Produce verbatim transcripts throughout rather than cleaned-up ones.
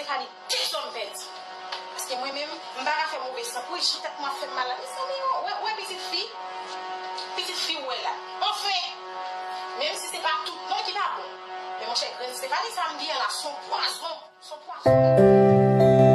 Stefani, de zòn pèdi. Paske mwen menm, m pa ka fè move san pou li, jan tèt mwen ap fè m mal la. Mezanmi, wè, wè pitit fi, pitit fi ou wè la. Anfen, menm si se pa tout non ki pa bon. Men monchè, grenn Stefani sa m gen la, se yon pwazon. Se yon pwazon.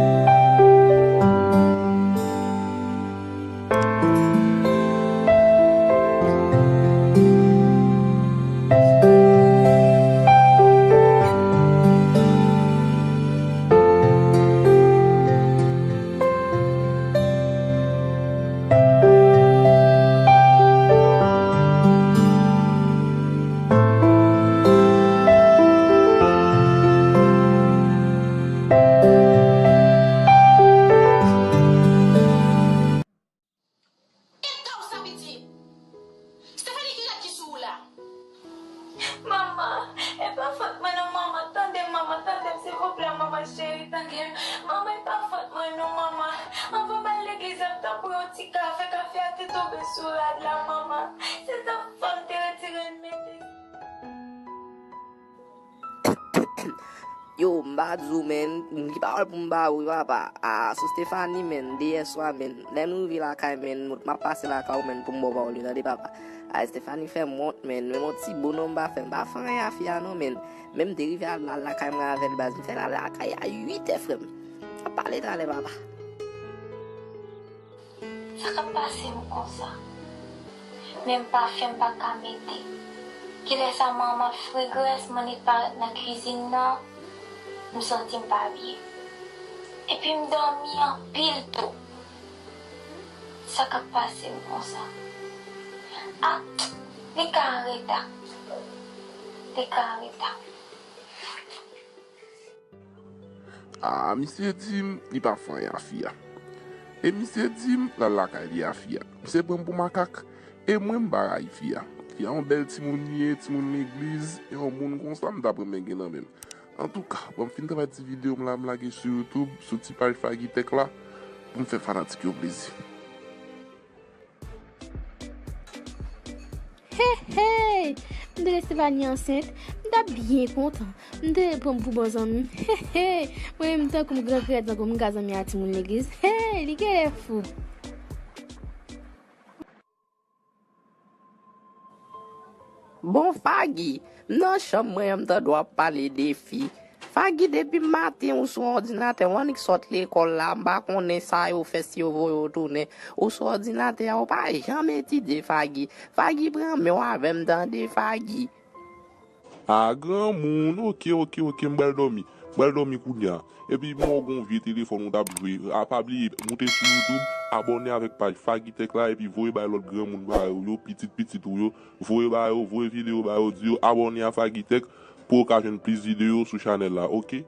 Eta w sa pitit? Stefani, ki rad ki sou ou la? Manman, e pa fòt mwen non, manman, tande m, manman, tande m, silvouplè, manman cheri, tande m. Manman, e pa fòt mwen non, manman. Anvan m al legliz la, m t ap bwè yon ti kafe, kafe a te tonbe sou rad la, manman. Se zafè m te retire l mete. Yo, m pa di w, men, m gen pawòl pou m ba ou, wi, papa. A, sou Stefani, men, de yè swa, men, lè nou rive lakay, men, m ap pase lakay ou, men, pou m ba w pawòl yo, tande, papa. A, Stefani fè m wont, men, menm yon ti bo non m pa fè, m pa fè anyen a fi a, non, men, men m te rive al, al lakay mwen avè l, baz, m fè l al lakay a uit è, frè m. N ap pale talè, papa. Sa k ap pase m konsa? Menm pafen m pa ka mete. Kilè sa manman m ap fregrès, m annik parèt nan kwizin nan, m santi m pa byen. Epi m dòmi anpil tou. Sa k ap pase m konsa? A, li ka anreta. Li ka anreta. A, misye di m li pa fè anyen a fi a. E misye di m l al lakay li a fi a. Misye pran m pou makak. E mwen m pa rayi fi a. Fi a yon bèl timoun li ye, timoun legliz, e yon moun konsa m t ap renmen gen nan men m. Antouka, bon, m fin travay ti videyo m la, m lage sou YouTube, sou ti paj Fagitech la, pou m fè fanatik yo plezi. Hey, hey! M te Stefani ansent, m t ap byen kontan. M te pran m pou bon zanmi m. Hey, hey! Mwen menm tankou m gran krèt, tankou m ka zanmi a timoun legliz. Hey, li genlè fou. Bon, Fagi, m nan chanm mwen an, m tande w ap pale de fi. Fagi, depi maten ou sou òdinatè, w annik sot lekòl la, m pa konnen sa yo fè, si yo voye w tounen. Ou sou òdinatè a, ou pa janm etidye, Fagi. Fagi, pran men w avè m, tande, Fagi. A, granmoun, oke, oke, oke, m pral dòmi. M pral dòmi kounye a. Epi, mwen wè w gen yon vye telefòn ou t ap jwe. A, pa bliye, moute sou YouTube, abòne avèk paj Fagitech la, epi voye bay lòt granmoun parèy ou yo, pitit pitit ou yo. Voye ba yo, voye videyo ba yo, di yo abòne a Fagitech pou yo ka jwenn plis videyo sou chanèl la, oke?